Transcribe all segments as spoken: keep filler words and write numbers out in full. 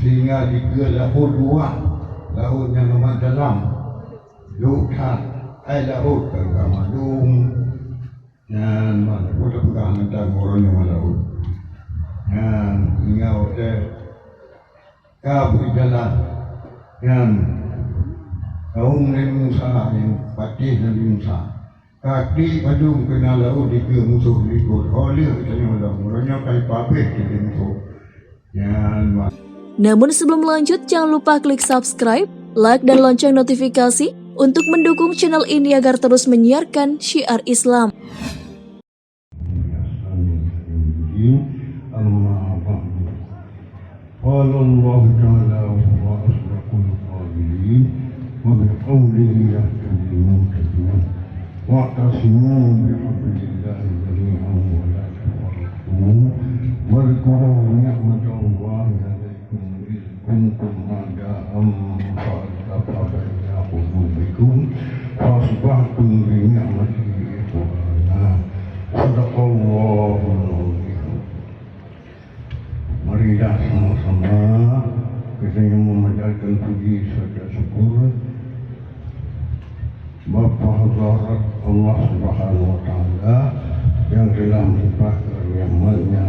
Sehingga dikeue laôt luwah, laôt nyang amat dalam. Lhok that, ai laôt ka geumalum. Nyan, man, peue tapeugah mantong uroe nyoe laôt. Nyan, sehingga watèe ka bri jalan. Nyan, kaum Nabi Musa, nyang patéh Nabi Musa. Ka klik padum keunan laôt dikeue musoh likot. Óh lheueh geutanyoe lom, uroe nyoe ka jipabéh keu musoh. Nyan, man. Namun sebelum lanjut, jangan lupa klik subscribe, like, dan lonceng notifikasi untuk mendukung channel ini agar terus menyiarkan syiar Islam. أما بعد. قال الله تعالى وهو أصدق القائلين: وبقوله يهتدي المهتدون. واعتصموا بحبل الله جميعا ولا تفرقوا. واذكروا نعمة الله عليكم إذ كنتم أعداء فألف بين قلوبكم فأصبحتم بنعمته إخوانا. صدق الله العظيم. Marilah sama-sama kita yang memanjatkan puji serta syukur bak hadarat Allah Subhanahu wa Taala yang telah melimpahkan rahmat-Nya,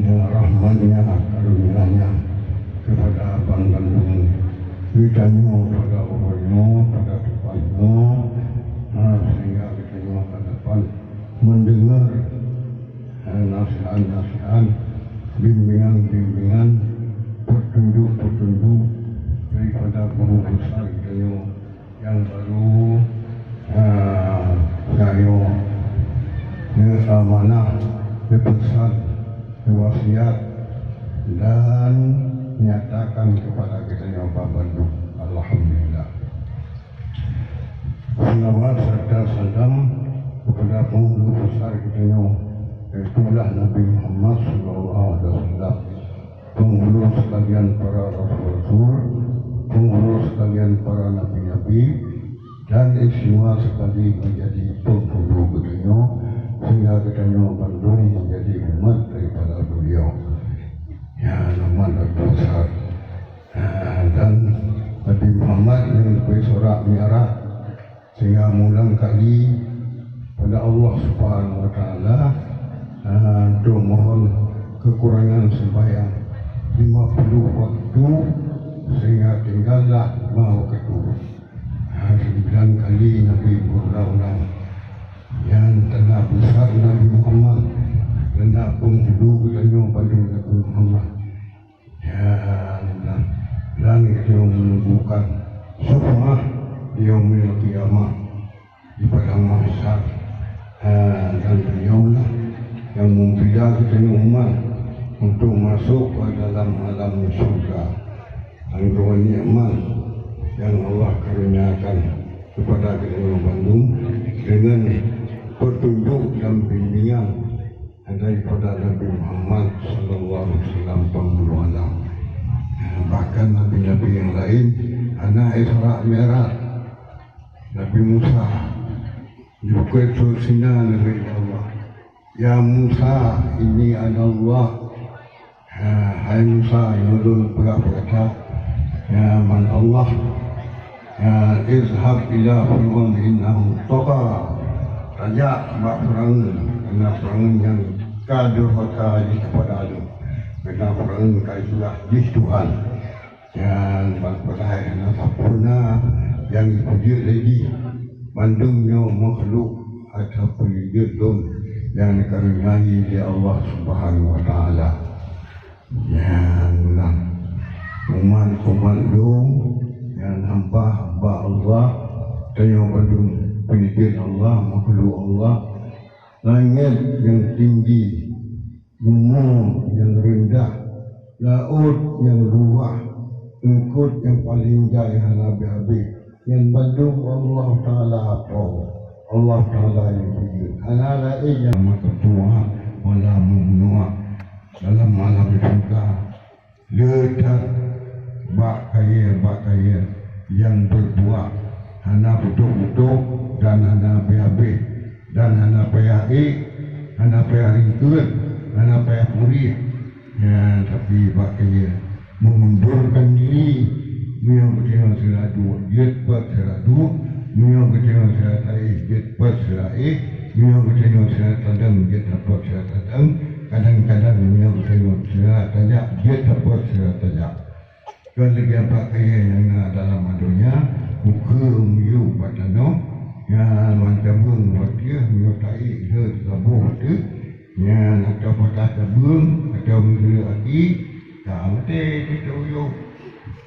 ya, rahmat-Nya, karunia-Nya kepada banmandum geutanyoe pada uroe nyoe, pada teumpat nyoe, ha, sehingga geutanyoe ka dapat mendengar, ha, nasihat-nasihat, bimbingan-bimbingan, petunjuk-petunjuk daripada guru besar geutanyoe nyang barô, ah, tanyoe neuamanah, neupeusan, neuwasiat, dan nyatakan kepada geutanyoe banmandum. Alhamdulillah. Selawat serta salam kepada Penghulu Besar geutanyoe, yaitulah Nabi Muhammad sallallahu alaihi wasallam. Penghulu sekalian para rasul-rasul, penghulu sekalian para nabi-nabi, dan istimewa sekali menjadi penghulu geutanyoe, sehingga geutanyoe bandum menjadi umat daripada beliau. Ya, nama Nabi besar. Ha, dan Nabi Muhammad nyang geubri Isra Mi'raj. Sehingga meulang kali pada Allah Subhanahu wa Taala, ah, untuk mohon kekurangan sembahyang lima puluh waktu, sehingga tinggallah lima waktu. Ah, sembilan kali Nabi berulang-ulang. Nyan tanda besar Nabi Muhammad, tanda penghulu geutanyoe bandum Nabi Muhammad. Ya Allah, dan itu menumbuhkan syafa'ah di yaumil qiyamah, di padang mahsyar. Ha, dan beliaulah yang membina kita umat untuk masuk ke dalam alam surga. Anggaran nikmat yang Allah karuniakan kepada kita bandum dengan petunjuk dan bimbingan daripada Nabi Muhammad sallallahu alaihi wasallam, penghulu alam. Bahkan nabi-nabi yang lain hana Isra Mi'raj. Nabi Musa di Bukét Tur Sina, Nabi Allah, "Ya Musa, inni ana Allah." Ha, hai Musa, nyoe lôn peugah peugata, ya, man Allah. Ya, izhab ila Fir'aun innahu tagha. Tajak bak Firaun, karena Firaun nyang ka durhaka jih kepada Lôn. Karena Firaun ka istilah jih Tuhan. Nyan ban padahai hana sapeue na nyang jipeujeuet lé jih. Bandum nyoe makhluk atawa peungeujeuet Lôn nyang neukaruniai lé Allah Subhanahu wa Taala. Nyan na umat-umat Lôn nyang hamba-hamba Allah, tanyoe bandum peungeujeuet Allah, makhluk Allah, langét nyang tinggi, bumoe nyang reundah, laôt nyang luwah, eungkôt nyang paleng jai hana habéh-habéh, nyan bandum Allah Taala po. Allah Taala nyang peujeuet. Hana laén nyang meukeudua wala meumeunuak dalam alam syeuruga. Le that bak kayèe-bak kayèe nyang beurbuah hana putôh-putôh dan hana habéh-habéh, dan hana payah ék, hana payah ringkeuen, hana payah peurieh, nyan tapi bak kayèe Meundurkan diri, meunyoe geutanyoe sira duek, jeuet pat sira duek, meunyoe geutanyoe sira taéh, jeuet pat sira éh, meunyoe geutanyoe sira tadong, jeuet pat sira tadong, kadang-kadang meunyoe geutanyoe sira tajak, jeuet pat sira tajak. Kon lagée bak kayée nyang na dalam donya, ukeue miyueb bak tanoh, nyan wan cabeueng bak teuh, meunyoe taék lheueh saboh teuh, nyan atawa patah cabeueng, atawa meuseue aki, ka maté teuh uyueb.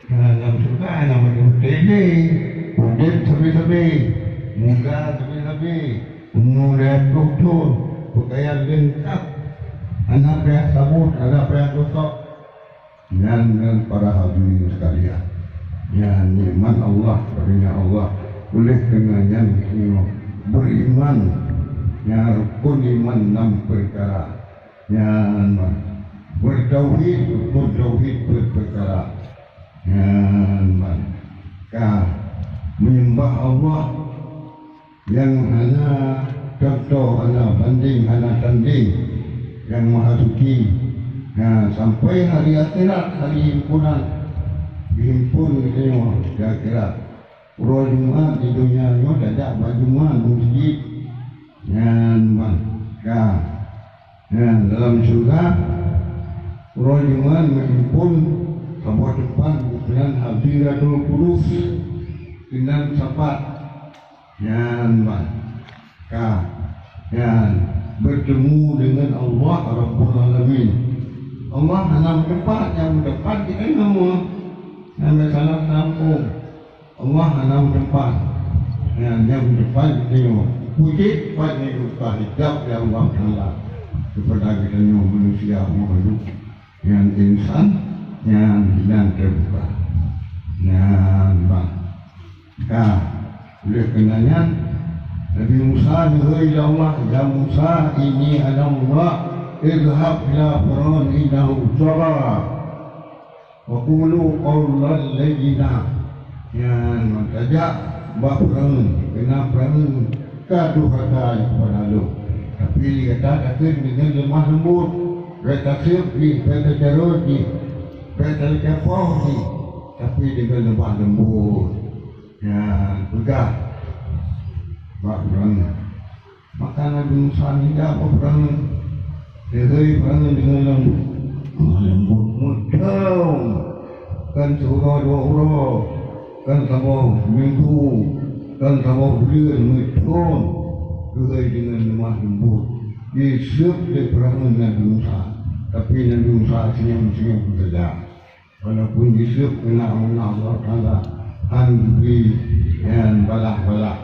Nyan lam syeuruga hana maté-maté lé, udeb sabe-sabe, muda sabe-sabe, umu lhée ploh thon, peukayan leungkab, hana payah sabot, hana payah gosok. Nyan, nyan para hadirin sekalian, nyan nikmat Allah, karunia Allah. Oleh karena nyan, geutanyoe beriman, nyan rukun iman enam perkara. Nyan, bertauhid, rukun tauhid empat perkara. Nyan, ka menyembah Allah nyang hana contoh, hana banding, hana tanding, nyang Maha Suci. Nah, sampai hari akhirat, hari himpunan, dihimpun geutanyoe di akhirat. Uroe Jumat di donya nyoe tajak bak Jumat meuseujid. Nyan ban ka. Nyan dalam syeuruga, uroe Jumat meuhimpun saboh teumpat, bukan Hadiratul Qudus, keunan sapat. Nyan ban ka, nyan bertemu dengan Allah Rabbul Alamin. Allah hana meuteumpat, nyang meuteumpat geutanyoe. Nyan salah sambung. Allah hana meuteumpat, nyan nyang meuteumpat geutanyoe. Pucet pat nyang geubuka hijab lé Allah Taala keupada geutanyoe manusia makhluk. Nyan insan, nyan hinan teubuka. Nyan ban ka. Oleh karena nyan, Nabi Musa neuhôi lé Allah, "Ya Musa, inni ana Allah, idhhab ila Fir'aun innahu tagha. Wa qulu qawlan layyina." Nyan tajak bak Firaun, keunan Firaun ka durhaka keupada lôn. Tapi gata takheun deungon leumah leumbot, bèk taseup jih, bèk tacarôt jih, bèk taleucapoh jih, tapi deungon leumah leumbot. Nyan peugah bak Firaun. Maka Nabi Musa nida bak Firaun. Lheueh Firaun deungon leumbot, leumbot meuthon, kon siuroe dua uroe, kon saboh minggu, kon saboh buleuen, meuthon geuhôi deungon leumah leumbot. Jiseup lé Firaun Nabi Musa, tapi Nabi Musa seunyum-seunyum saja. Walaupun Yusuf keunan Allah Taala han geubri nyan balah-balah.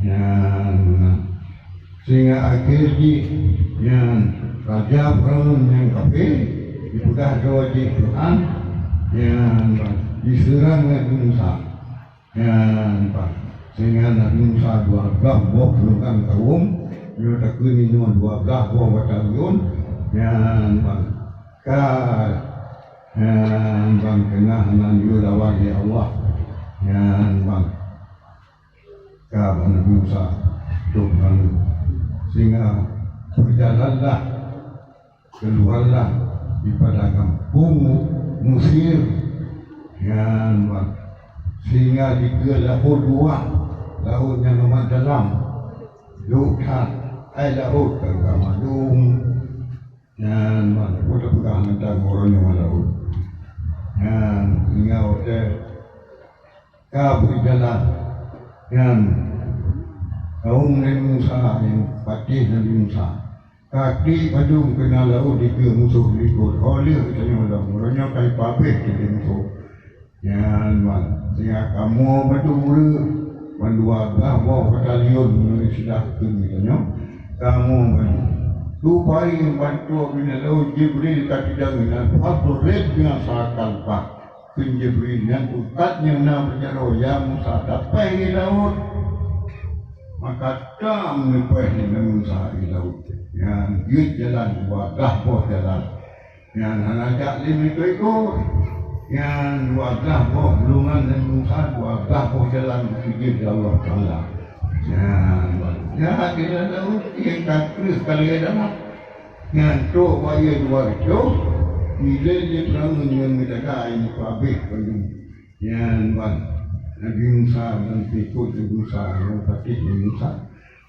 Nyan meunan. Sehingga akhé jih nyan raja Firaun nyang kafé jipeugah droe jih Tuhan, nyan jiseurang Nabi Musa. Nyan ban. Sehingga Nabi Musa dua blaih boh peulungan kawöm, nyoe takheun nyoe dua blaih boh batalion, nyan ban. Ka, nyan ban keunah nan geulawan lé Allah. Nyan ban. Ka ban Nabi Musa trok ban. Sehingga berjalanlah, keluarlah daripada kampung Mesir. Nyan ban. Sehingga dikeue laôt dua, laôt nyang amat dalam. Lhok that, ai laôt ka mandum. Nyan ban, peue tapeugah mantong uroe nyoe laôt. Nyan, sehingga watèe ka beujalan, nyan, kawöm Nabi Musa, nyan, patéh Nabi Musa. Ka klik padum keunan laôt dikeue musoh likot. Oh, lheueh geutanyoe lom, uroe nyoe ka jipabéh keu musoh. Nyan ban, sehingga kamoe bandum ureueng, ban dua blaih boh batalion meunurot istilah kheun geutanyoe, kamoe bandum. Rupajih ban trok keunan laôt Jibril ka teudong inan, fadrib bi'asakal bahr. Kheun Jibril, nyan teukat nyang na beujaroe, "Ya Musa, tapéh i laôt." Maka tam neupéh Nabi Musa i laôt. Nyan jeuet jalan dua blaih boh jalan. Nyan hana jak lé meuikot-ikot. Nyan dua blaih boh gulongan Nabi Musa, dua blaih boh jalan geupeujeuet lé Allah Taala. Nyan, nyan di dalam ruti nyang ka kreueh ka lheueh dalam. Nyan trok bak ie dua reutôh, Ilée lé Firaun ngon meudaga, ineuk peuabéh bandum. Nyan ban Nabi Musa dan peuikot Nabi Musa, nyang patéh Nabi Musa.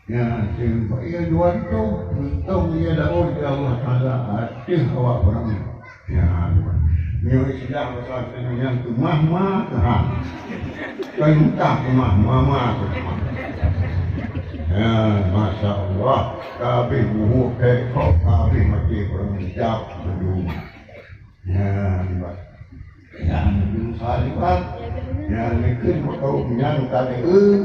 Ya, seumpah ia dua reutôh, reutôh ia Daud, ya Allah Taala, ateueh awak Firaun. Ya, nyoe istilah bahasa Indonesia nyan keumah-mah, keumah. Kan entah keumah, mama keumah. Ya, Masya Allah, ka habéh buhuk, kek kok, ka habéh maté Firaun, jap dulu. Ya, liwat. Ya, Nabi Musa liwat. Ya, neukheun bak kaum nyan ka lé, eh.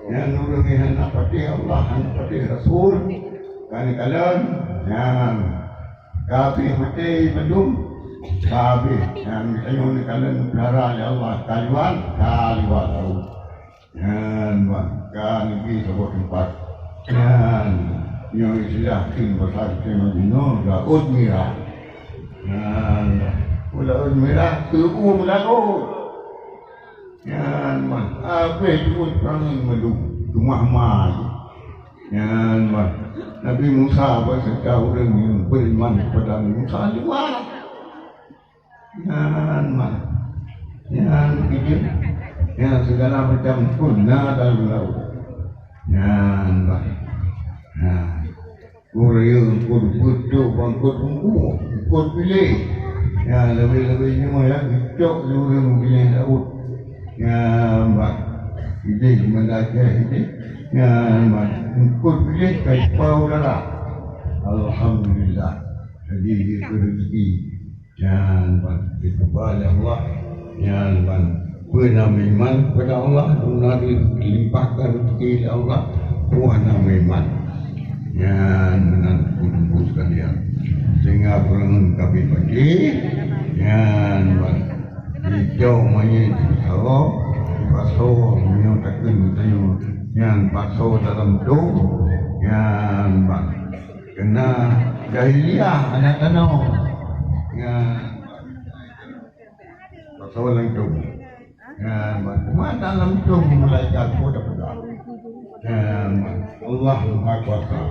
Ya, ureueng nyan hana patéh Allah, hana patéh Rasul. Ka neukalon, ya. Ka habéh maté bandum. Ka habéh. Ya, geutanyoe neukalon neupeulihara lé Allah. Ka liwat, ka liwat laôt. Nyan ban ka neubi saboh teumpat. Nyan nyoe istilah kheun basa geutanyoe jinoe laôt mirah. Nyan ban laôt mirah teuuem laôt. Nyan ban habéh jeuet pangan meudum teumah ma. Nyan ban Nabi Musa bak seuka ureueng nyang beriman kepada Nabi Musa liwat. Nyan man. Nyan keujeuet. Nyan segala macam pun na dalam laôt. Nyan man. Nah. Kureueng pun beutôi bangkot bungkôh, bangkot biléh. Nyan leubeh-leubeh nyoe nyang geucok lé ureueng binéh laôt. Nyan man. Binéh meulajah idéh. Nyan man. Bangkot biléh ka jipau dalam. Alhamdulillah. Jadi, dia rezeki. Nyan ban jiteuba lé Allah. Nyan ban peue na meuiman kepada Allah, guna dilimpahkan rezeki lé Allah, peue na meuiman. Nyan meunan teungku-teungku sekalian. Sehingga peureumeun kami pagi, nyan ban dijok manyét dipasoe, dipasoe meunyoe takheun tanyoe, nyan pasoe dalam dong, nyan ban Keunan jahiliyah hana tanoh. Nyan. Pasoe langsung. Nyan. Mata langsung malaikat pun dah peugah. Nyan. Allah Maha Kuasa.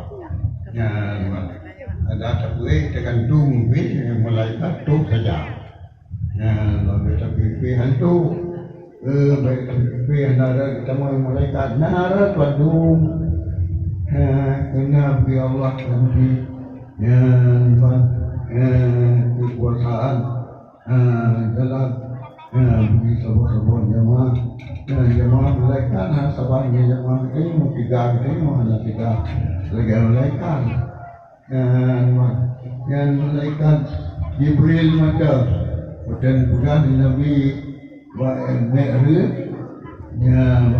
Nyan. Ada tabeuet teugantung bit malaikat tu saja. Nyan, bak gata pih-pih hantu. Eh, bak gata pih-pih hana rot geutamong malaikat, hana rot padum. Ha, keunan bri Allah janji. Nyan, ban, eh, keukuasaan. Ha, dalam, ha, bri saboh-saboh jamaah. Ha, jamaah malaikat, ha, saban jamaah geutanyoe, tiga geutanyoe, hana tiga lagèe malaikat. Nyan, nyan malaikat Jibril mantong. Watèe neupeugah lé Nabi bak Mi'raj, nyan,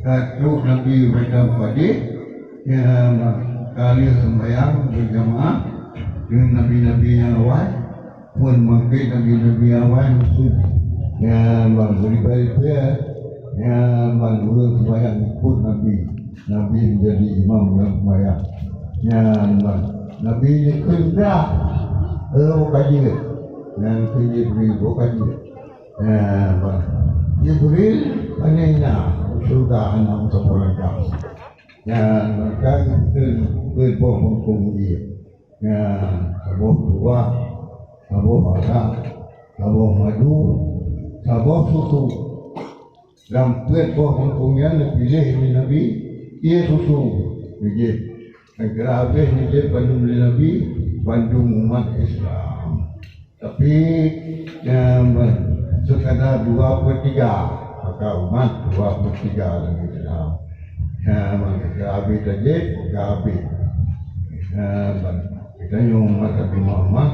ka trok Nabi mantong padé, nyan, ka lheueh seumbahyang beujamaah deungon nabi-nabi nyang awai. Phôn mangkét nabi-nabi awai maksud, nyan, ban beuribèe-ribèe, nyan, ban ureueng seumbahyang ikot Nabi. Nabi menjadi imam dalam seumbahyang. Nyan, ban Nabi jikheun dah, eh, buka jeuet. Nyan kheun Jibril, buka jeuet. Nyan, ban Jibril, pane na, syeuruga hana meusaboh langkah. Nyan, maka geukheun beuet boh bungkong ie. Nyan, saboh tuah, saboh arak, saboh madu, saboh susu. Lam peuet boh bungkong nyan neupiléh lé Nabi, ie susu neujép. Nyang kira habéh neujép bandum lé Nabi, bandum umat Islam. Tapi, nyan, sekadar dua per tiga, maka umat dua per tiga lagèe Islam. Nyan, maka kira habéh tajép, maka habéh. Nyan, geutanyoe umat Nabi Muhammad,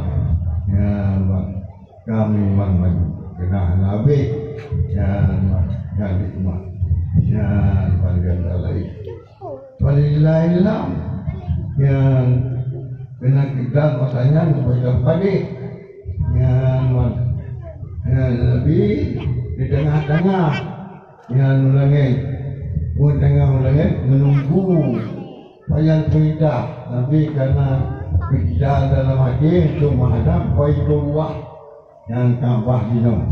nyan, ka meuiman maju. Keunan hana habéh. Nyan, nyan hikmah. Nyan, ban gata laén. Walillahilham. Nyan, keunan kitab masa nyan bak padé. Nyan, nyan, Nabi di teungoh-teungoh. Nyan u langèt. Phôn teungoh u langèt meununggu pajan peurintah. Nabi ka na peurintah dalam até untuk meuhadab Baitullah. Nyan Ka'bah jinoe.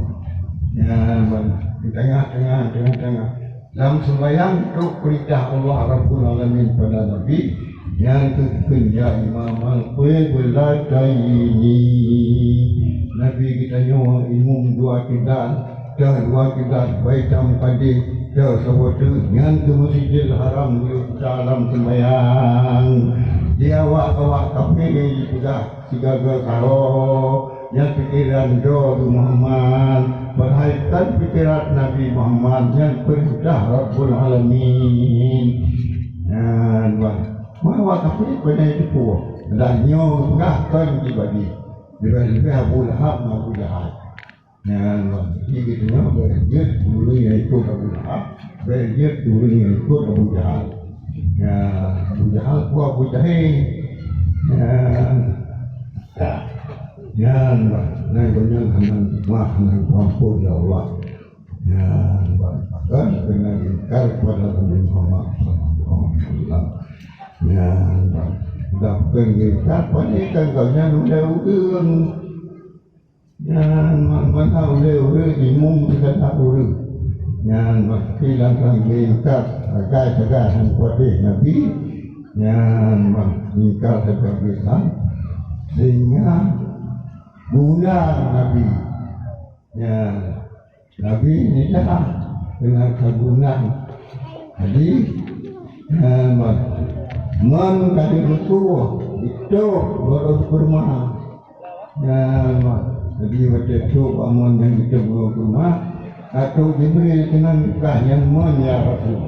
Nyan ban di teungoh-teungoh, teungoh-teungoh. Lam seumbahyang trok peurintah Allah Rabbul Alamin pada Nabi, Nyan keuh kheun ya Imam al-Qiblataini. Nabi geutanyoe imum dua kiblat, teuh dua kiblat, Baitul Muqaddas, teuh saboh teuk, nyan keuh Masjidil Haram geuyue buka lam seumayang. Di awak-awak kafé jipeugah sigaga karoe, nyan pikeran droe Muhammad, padahai kon pikeran Nabi Muhammad, nyan peurintah Rabbul Alamin. Nyan, bah, bah, bah, tapi beuna teupeue. Dan nyoe peugah kon pribadi. Leubeh-leubeh Abu Lahab ngon Abu Jahal. Nyan, bah, jadi geutanyoe bèk jeuet ureueng nyang ikot Abu Lahab, bèk jeuet ureueng nyang ikot Abu Jahal. Nyan, Abu Jahal peue Abu Jahil. Nyan, nyan, bah, nyan gobnyan hana meutuah, hana geuampôn lé Allah. Nyan, bah, bahkan keuneuk ingkar kepada Nabi Muhammad sallallahu alaihi wasallam. Nyan, bah, dah bukan ingkar, paléng kan gobnyan ulèe ureueng. Nyan, bah, bah, ulèe ureueng, imum sigala ureueng. Nyan, bah, tapi lam ingkar sagai-sagai han kuatéh Nabi. Nyan, bah, ingkar sagai Islam. Sehingga guna Nabi. Nyan, Nabi nijak keunan keugunan. Jadi, eh, mon, mon ka jibutoe, itôb barô keuruma. Nyan, mon. Jadi, watèe tôb mon nyang itôb barô keuruma, ka trôk Jibril keunan peugah, "Nyan mon, ya Rasul."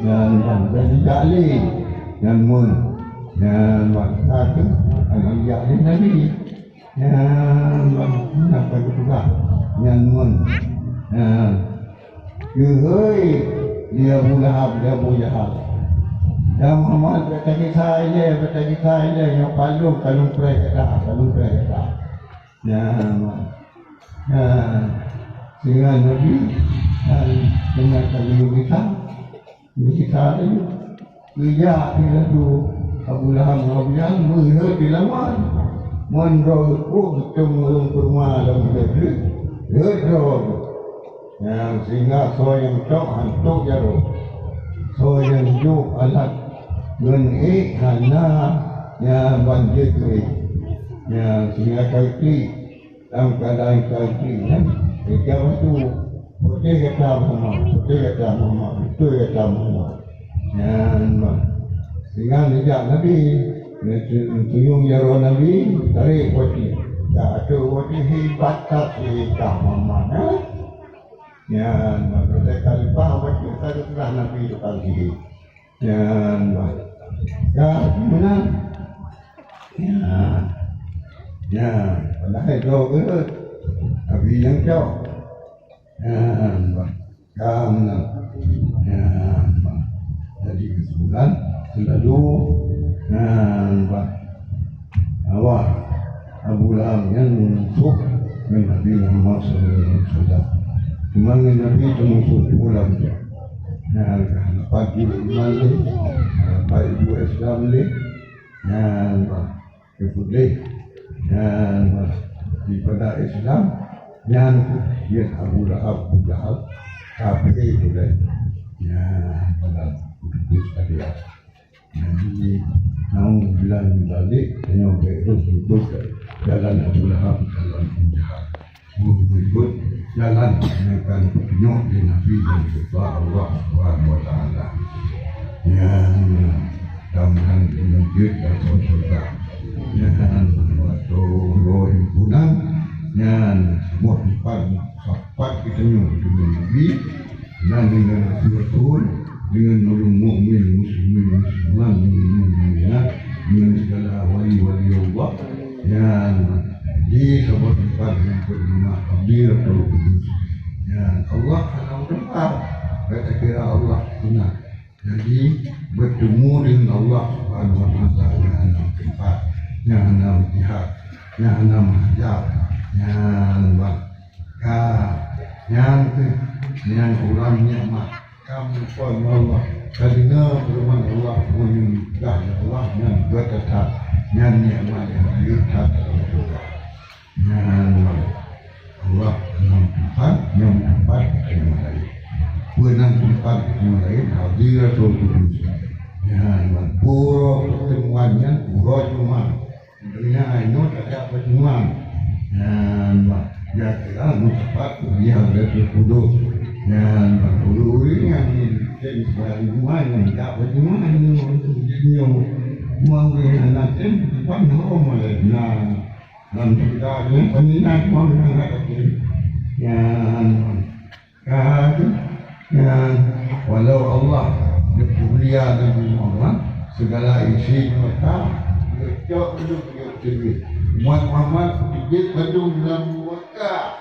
Nyan, mon. Dan jijak lé, nyan mon. Nyan, mon. Ka teuh, ka jijak lé Nabi. Nyan, bah, nyan ka geupeugah. Nyan mon. Nyan. Keuhai di Abu Lahab, di Abu Jahal. Ya Muhammad, bèk tagisa ilèe, bèk tagisa ilèe, nyoe ka lôn, ka lôn preh gata, ka lôn preh gata. Nyan, bah. Nyan. Sehingga Nabi, nyan, deungon ka geuyue gisa. Gisa laju. Geujak laju Abu Lahab ngon Abu Jahal meuheuet dilawan. Mon droe geupeue geutem ureueng keuruma lam Jibril, heuet droe geuh. Nyan sehingga soe nyang cok han trôk jaroe. Soe nyang jôk alat ngon ék hana, nyan ban jeuet keu ék. Nyan sehingga ka geuklik. Lam keuadaan keuadaan nyan, teuka bacut, "Putéh gata Muhammad, putéh gata Muhammad, beutôi gata Muhammad." Nyan, bah. Sehingga neujak Nabi, neutuyueng jaroe Nabi, tarek putéh. Ka ateueh putéh, "Hebat that sihé kah Muhammad, eh?" Nyan, bah, khalifah bacut ka geupeugah Nabi tukang sihé. Nyan, bah. Ka meunan. Nyan. Nyan, padahai droe geuh. Tapi nyang cok. Nyan, bah. Ka meunan. Nyan, bah. Jadi kesimpulan, selalu, nyan, bah. Awak Abu Lahab nyan meumusoh ngon Nabi Muhammad sallallahu alaihi wasallam. Cuma ngon Nabi teumusoh bulan tu. Nah, lepas iman lé, lepas ibu Islam lé, nyan bah, ikut lé, nyan bah, daripada Islam, nyan tu dia Abu Lahab, Abu Jahal, kafé tu deh. Nyan, pada putus-putus tadi. Jadi, naudzubillah min dzalik, tanyoe bèk rôh ikot jalan Abu Lahab, jalan Abu Jahal. Ikot jalan nyang ka geutunyok lé Nabi dan geuba Allah Subhanahu wa Taala. Nyan, mudah-mudahan meunjeuet dan syurga. Nyan, watèe roh impunan, nyan, saboh teumpat, sapat geutanyoe deungon Nabi, dan deungon rasul-rasul, deungon ureueng mukmin, muslimin, muslimat, mukminat, deungon sigala wali-wali Allah, nyan di saboh teumpat nyang bernama Hadratul Qudus. Nyan Allah hana meuteumpat, bèk takira Allah hana. Jadi, bertemu dengan Allah Subhanahu wa Taala nyang hana meuteumpat, nyang hana meulihat, nyang hana meuhadap, nyan bah. Ka, nyan keuh, nyan ureueng nikmat. Ka meurumpok ngon Allah, ka deungoe feureuman Allah, meunyoe peugah lé Allah, nyan geuh that, nyan nikmat nyang rayeuk that lam syeuruga. Nyan Allah, Allah lam teumpat, nyang teumpat geutanyoe rayeuk. Peue nan teumpat geutanyoe rayeuk? Hadratul Qudus. Nyan, ban uroe pertemuan nyan uroe Jumat. Donya nyoe tajak bak Jumat. Nyan, ban ya kira meusapat kuliah Lailatul Qadar. Nyan, ban ureueng-ureueng nyang tem sembahyang Jumat nyan jak bak Jumat nyoe, nyoe. Mau nyan tem ban hom lé. Nyan, lam cerita nyan, peminat mau nyan ada tem. Nyan, ban Ka, ya, walau Allah geupeumulia Nabi Muhammad, segala isi nuraka geucok keuneuk geujok teubiet. Umat Muhammad teubiet bandum lam nuraka.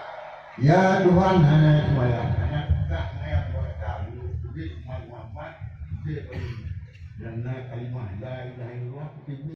Ya Tuhan, hana seumayang, hana peutak ngon nuraka, teubiet umat Muhammad, teubiet bandum. Dan na kalimah la ilaha illallah teubiet.